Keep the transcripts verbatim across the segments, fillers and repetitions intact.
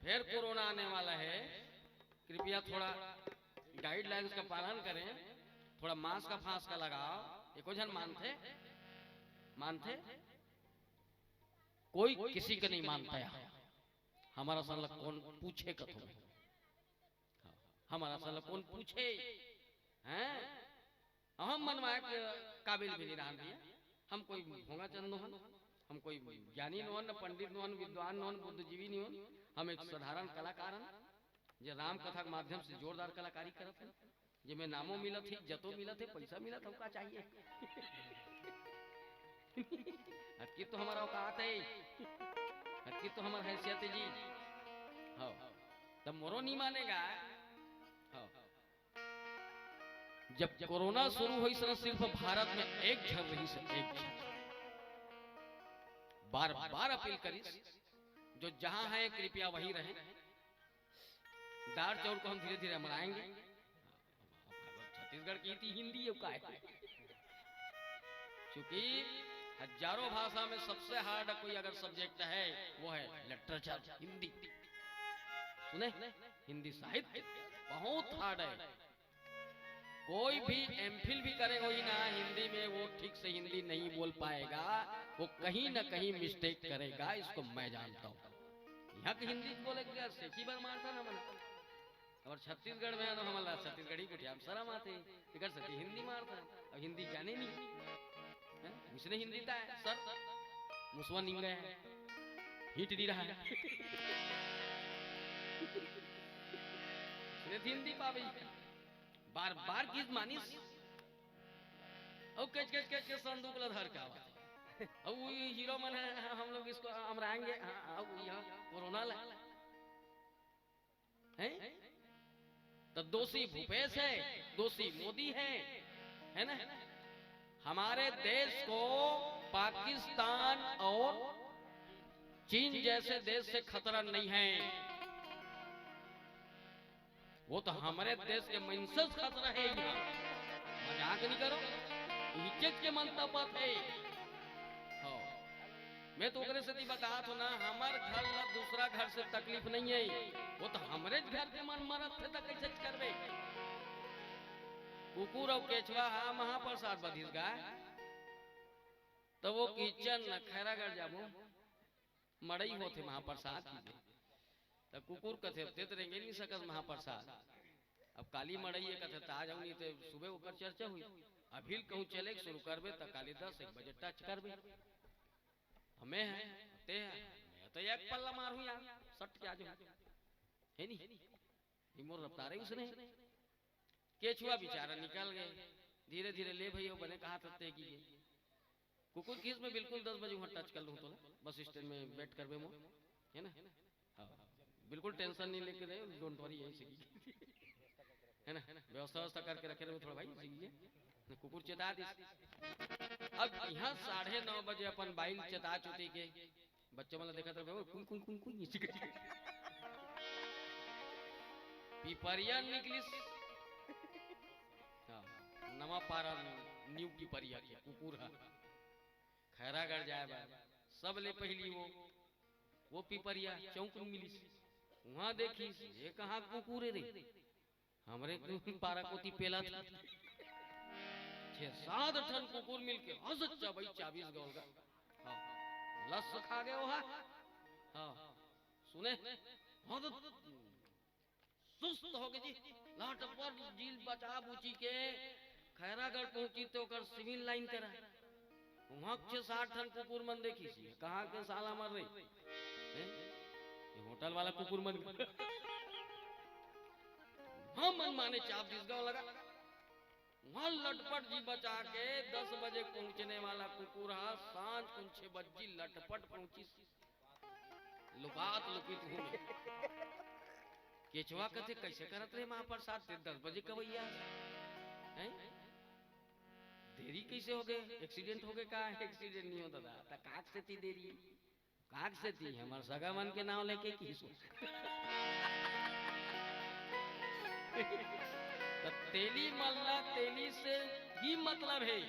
फिर कोरोना आने वाला है, कृपया थोड़ा गाइडलाइंस का पालन करें, थोड़ा मास्क का फांस का लगाओ। एको झन मानथे, मानथे? कोई किसी का नहीं मानता यार। हमर असन ला कोन पूछे कथो? हाँ, हमर असन ला कोन पूछे? हैं? हम मनवाए के काबिल भी नहीं रहन भैया। हम कोई भोंगा चंद नोहन, हम कोई ज्ञानी नोहन, न पंडित नोहन, विद्वान नोहन, बुद्धिजीवी नोहन। हम एक साधारण कलाकार हन, जे राम कथा के माध्यम से जोरदार कलाकारी करत हन, जेमे नामो मिलत हे, इज्जतो मिलत हे, पैसा मिलत हे, का चाहिए? अतकी तो हमर औकात हे, अतकी तो हमर हैसियत हे जी। हाँ, तब मोरो नहीं मानेगा। हाँ, जब कोरोना शुरू होइस ना, सिर्फ भारत में एक झन रहिस, एक झन। बार बार अपील करिस, जो जहां है कृपया वहीं रहें। दाल चाउर को हम धीरे धीरे मनाएंगे। छत्तीसगढ़ की थी हिंदी, ये का है? क्योंकि हजारों भाषा में सबसे हार्ड कोई अगर सब्जेक्ट है, वो है लिटरेचर, हिंदी। सुने, हिंदी साहित्य बहुत हार्ड है। कोई भी एमफिल भी करेगा ही ना हिंदी में, वो ठीक से हिंदी नहीं बोल पाएगा, वो कहीं ना कहीं मिस्टेक करेगा, इसको मैं जानता हूँ। यहाँ की हिंदी बोले क्या, सेकी बार मारता ना मन। और छत्तीसगढ़ में है तो हमला छत्तीसगढ़ी कुठिया में शरम आते, इकर से हिंदी मारता, अब हिंदी जाने नहीं। हैं? इसने हिंदी ता है, सर, मुसवा निंगा है, हिट नहीं रहा है। इसने हिंदी पावे, बार बार गीत मानिस। और कच कच कच के संदूक ला धर के आवत। अब वो हीरो मन है, हम लोग इसको अमराएंगे। हाँ, अब यहाँ कोरोना ला है, तो दोषी भूपेश है, दोषी मोदी है, है ना? हमारे देश को पाकिस्तान और चीन जैसे देश से खतरा नहीं है। वो तो हमरे देश के मनसे से खतरा है यहाँ। मजाक नहीं करो, इज्जत के मन तपत है। हाँ। मैं तो ओकरे सेती बतात हूँ ना, हमर घर ला दूसरा घर से तकलीफ नहीं है, वो तो हमरे घर के मन मरत थे, तो कैसे करबे? कुकुर और केचवा हा महाप्रसाद बधिस गा, तो वो किचन न खैरागढ़ जाबो, मड़ई होथे महाप्रसाद की। त कुकुर कथे, "अब ते तो रेंगे नहीं सकस महाप्रसाद, अब काली मड़ई है," कथे, "त आ जाऊँ, नहीं तो सुबह ओकर चर्चा हुई। अभी कहूँ चले के शुरू करबे, त काली दस एक बजे टच करबे।" हमें है, ते है, मैं तो एक पल्ला मारूँ यार, सट के आ जाऊँ, है नहीं? ये मोर रफ्तार है उसने। केचुआ बेचारा निकल गए, धीरे धीरे ले भई, वो बने कहा थते कि ये कुकुर खीस में बिल्कुल दस बजे वहाँ टच कर लूँ तो बस स्टैंड में वेट करबे मो, है ना? हाँ, बिल्कुल टेंशन नहीं लेके रहे, डोंट वरी, यही सही, है ना? व्यवस्था व्यवस्था करके रखे रहे थोड़ा भाई, सही है। कुकुर चेता दिस। अब यहाँ साढ़े नौ बजे अपन बाइल चेता चुती के बच्चा मन ला देखत रहे, "कुन, कुन, कुन, कुन?" पिपरिया निकलिस। हाँ, नवा पारा न्यू पिपरिया के कुकुर हा। खैरागढ़ जाए बा, सबले पहली वो, वो पिपरिया चौक में मिलिस। वहाँ देखिस, "ये कहाँ कुकुर है रे?" हमरे पारा कोती पेला था। छह सात ठन कुकुर मिलके हंस चबई चाबीस गौल का। हाँ। लस खा गए वो हा। हाँ। सुने? हाँ तो सुस्त हो गए जी। लाट पर जील बचा बुची के खैरागढ़ पहुंची तो ओकर सिविल लाइन करा। वहाँ छह सात ठन कुकुर मन देखिस, "ये कहाँ के साला मर रही?" हैं? ये होटल वाला कुकुर मन। हम मन माने चाप दिस गौल लगा। वहाँ लटपट जी बचा के दस बजे पहुंचने वाला कुकुर हा, सांझ कुन छह बजे लटपट पहुंचिस। लुकात लुकित हूँ। केचवा कथे, "कैसे करत रहे महाप्रसाद, ते दस बजे कवैया हैं? देरी कैसे हो गए? एक्सीडेंट हो गए का?" "एक्सीडेंट नहीं हो दादा, त काक से थी देरी।" "काक से थी, हमार सगा मन के नाम लेके की सो।" तो तेली मल्ला तेली से ही मतलब है,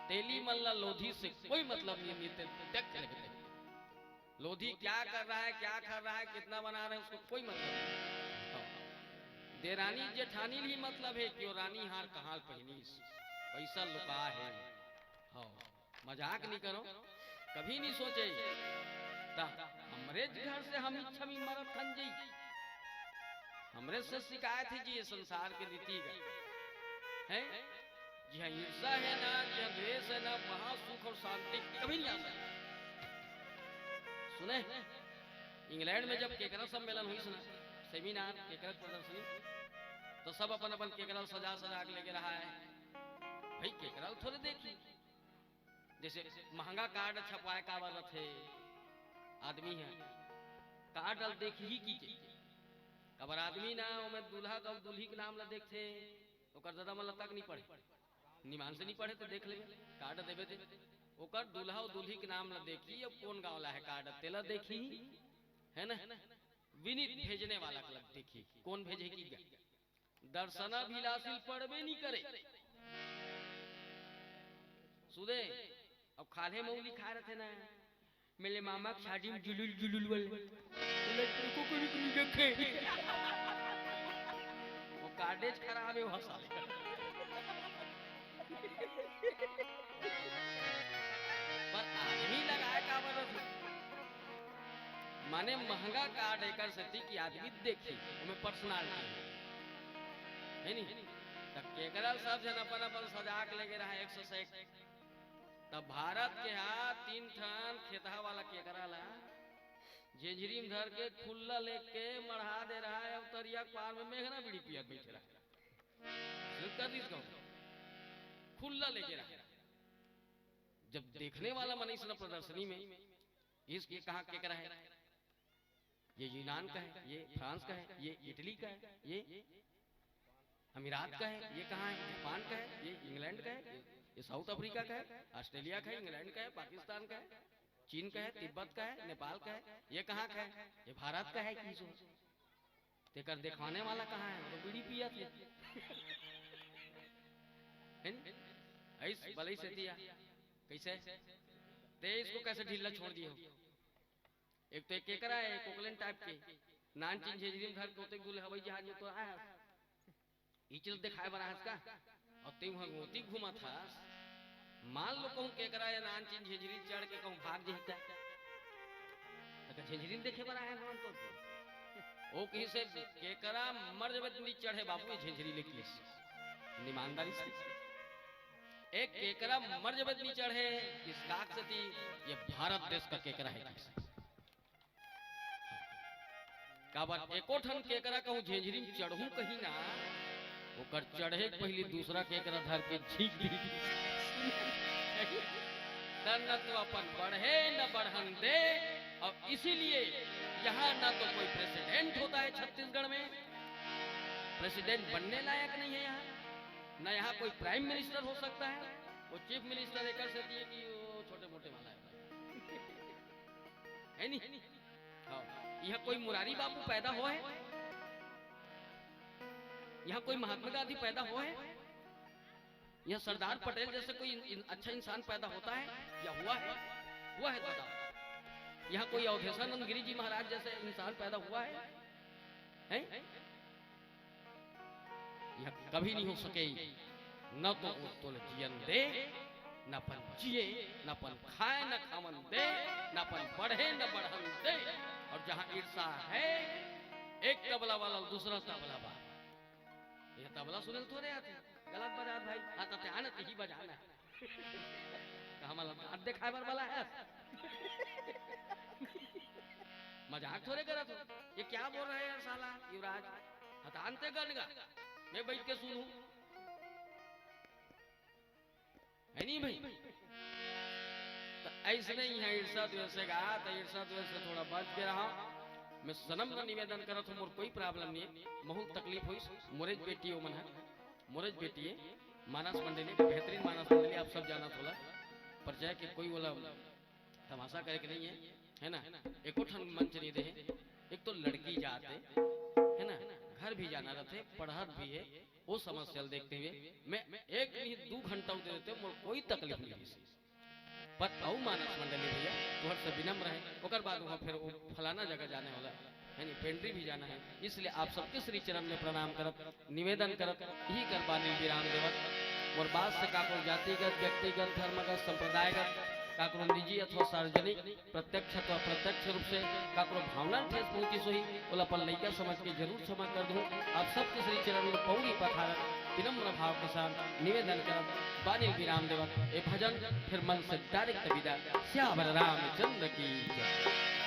तेली मल्ला लोधी से कोई मतलब नहीं, नहीं ते देख लेते। लोधी क्या कर रहा है, क्या कर रहा है, कितना बना रहे हैं, उसको कोई मतलब नहीं। हाँ। देरानी जेठानी ल ही मतलब हे कि वो रानी हार कहाँ ल पहिनिस, पइसा लुका हे। हाँ, मजाक नहीं करो, कभी नहीं सोचे। त हमरेच घर से हम इच्छा में मरत हन जी, हमरे से शिकायत हे जी ये संसार के रीति का, हैं? जिहाँ ईर्षा हे ना, जिहाँ द्वेष हे ना, वहाँ सुख और शांति कभी नहीं आ सकता। सुने, इंग्लैंड में जब केकरा सम्मेलन होइस ना, सेमिनार, केकरा प्रदर्शनी, तो सब अपन अपन केकरा सजा सजा के लेके रहा है। भाई, केकरा थोड़े देखी, जैसे महंगा कार्ड छपवाए काबर रथे, आदमी हे, कार्ड ल देखही कि के, काबर आदमी ना, ओमे दूल्हा अउ दुल्ही के नाम ल देखथे, ओकर ददा मन ल तक नहीं पढ़े, निमान से नहीं पढ़े, तो देख लेबे, कार्ड देबे ते, ओकर दूल्हा अउ दुल्ही के नाम ल देखही, अब कोन गाँव ला हे कार्ड, तेला देखही, है ना? विनीत भेजने वाला ल देखही, कोन भेजे कि गा-, दर्शनाभिलाषी पढ़बे नहीं करे। सुदे, अब खाल्हे मऊली खाए रथे ना, मेरे मामा के शादी में जुलुल जुलुल वाले, बोले, "तुमको कोई भी नहीं देखे।" वो कार्डेज खराब हे, वो साले। पर आदमी लगाए काबर रथे? माने महंगा कार्ड एकर सेती कि आदमी देखी, ओमे पर्सनालिटी हे, है नी? त केकरा सब झन अपन अपन सजा के लेके रहा एक सौ से एक। त भारत के हा तीन ठन खेतहा वाला केकरा ला झेझरी में धर के खुल्ला लेके मढ़ा दे रहा है। अब तरिया के पार में मेघना बीड़ी पियत बैठे रहा, सिर्फ कर दीस गाँव खुल्ला लेके रहा। जब देखने वाला मनीष ना प्रदर्शनी में, इस ये कहाँ केकरा है, ये यूनान का है, ये फ्रांस का है, ये इटली का है, ये अमीरात का है, ये कहाँ है, जापान का है, ये इंग्लैंड का है, ये, ये साउथ अफ्रीका का है, ऑस्ट्रेलिया का है, इंग्लैंड का है, पाकिस्तान का है, चीन का है, तिब्बत का है, नेपाल का है, ये कहाँ का है, ये भारत का है कि सो, तेकर देखवाने वाला कहाँ है? वो तो बीड़ी पिया थे। है नी? ऐस बलई से दिया। कैसे? ते इसको कैसे ढीला छोड़ दिए हो? एक तो एक केकरा है, एक कोकलेन टाइप के। नान चीन झेझरी में धर के ओतेक दूर हवाई जहाज में तो आया। इचल दिखाए बर आस का? और ते वहाँ गोती घूमा था। मान लो कहूँ केकरा या नान चीन झेझरी चढ़ के कहूँ भाग जहिता। त का झेझरी देखे बर आया हवन तो? ओ कहीं से केकरा मर जबे त नी चढ़े बाबू, ये झेझरी लेके। ईमानदारी से। एक केकरा मर जबे त नी चढ़े, इस काक से थी, ये भारत देश का केकरा है किस। काबर एको ठन केकरा कहूँ झेझरी में चढ़ूं कहीं ना, ओकर चढ़े के पहिली दूसरा केकरा धर के झींक दी। त न तो अपन बढ़े न बढ़न दे। और इसीलिए यहाँ ना तो कोई प्रेसिडेंट होता है छत्तीसगढ़ में, प्रेसिडेंट बनने लायक नहीं है यहाँ, ना यहाँ कोई प्राइम मिनिस्टर हो सकता है। वो चीफ मिनिस्टर एकर से दिए कि वो छोटे मोटे वाला है, है नहीं? हाँ, यहाँ कोई मुरारी बाबू पैदा हुआ है? यहाँ कोई महात्मा गांधी पैदा हुआ है? यहाँ सरदार पटेल जैसे कोई इन, इन, अच्छा इंसान पैदा होता है या हुआ है? हुआ है दादा। यहाँ कोई अवधेशानंद गिरी जी महाराज जैसे इंसान पैदा हुआ है? हैं? यह कभी नहीं हो सके। न तो वो तोल जियन दे, न अपन जिए, न अपन खाए, न खावन दे, न अपन बढ़े, न बढ़न दे। और जहाँ ईर्षा है, एक तबला वाला दूसरा तबला वाला। यह तबला सुनल थोड़े आते, गलत बजा भाई, आता ते आना ते ही बजाना। का हमला दांत दिखाए बर वाला है? मजाक थोड़े करत हो। ये क्या बोल रहा है यार साला युवराज? हतान ते गन गा, मैं बैठ के सुनूं, है नहीं भाई? तो ऐसने ही है ईर्षा द्वेष का, तो ईर्षा द्वेष से थोड़ा बच के रहा। मैं सनम का निवेदन करत हूँ, मोर कोई प्रॉब्लम नहीं है, बहुत तकलीफ हुई, मोरेज बेटी हो मन है, मोरेज बेटी है, मानस मंडली, बेहतरीन मानस मंडली, आप सब जाना थोड़ा परिचय के कोई वाला तमाशा करे के नहीं है, है ना? एको ठन मंच नहीं दे, एक तो लड़की जाते, है ना, घर भी जाना रहते, पढ़त भी है, वो समस्या ल देखते हुए मैं एक नहीं दो घंटा दे देते, मोर कोई तकलीफ नहीं है। पर अउ मानस मंडली भैया, तोहर से विनम्र हे, ओकर बाद वहाँ फिर वो फलाना जगह जाने वाला है, यानी पेंड्री भी जाना है, इसलिए आप सबके श्री चरण में प्रणाम करत, निवेदन करत, यही कर बानी विराम देवत। मोर बात से काकरो जातिगत, व्यक्तिगत, धर्मगत, संप्रदायगत, काकरो निजी अथवा सार्वजनिक, प्रत्यक्ष अथवा अप्रत्यक्ष रूप से काकरो भावना ठेस पहुंचिस होही, ओला अपन लइका समझ के जरूर क्षमा कर दूं। आप सबके श्री चरण में पौड़ी पखारत, विनम्र भाव के साथ निवेदन करत, बानी विराम देवत, ए भजन फिर मन से डायरेक्ट विदा। सियावर रामचंद्र की जय।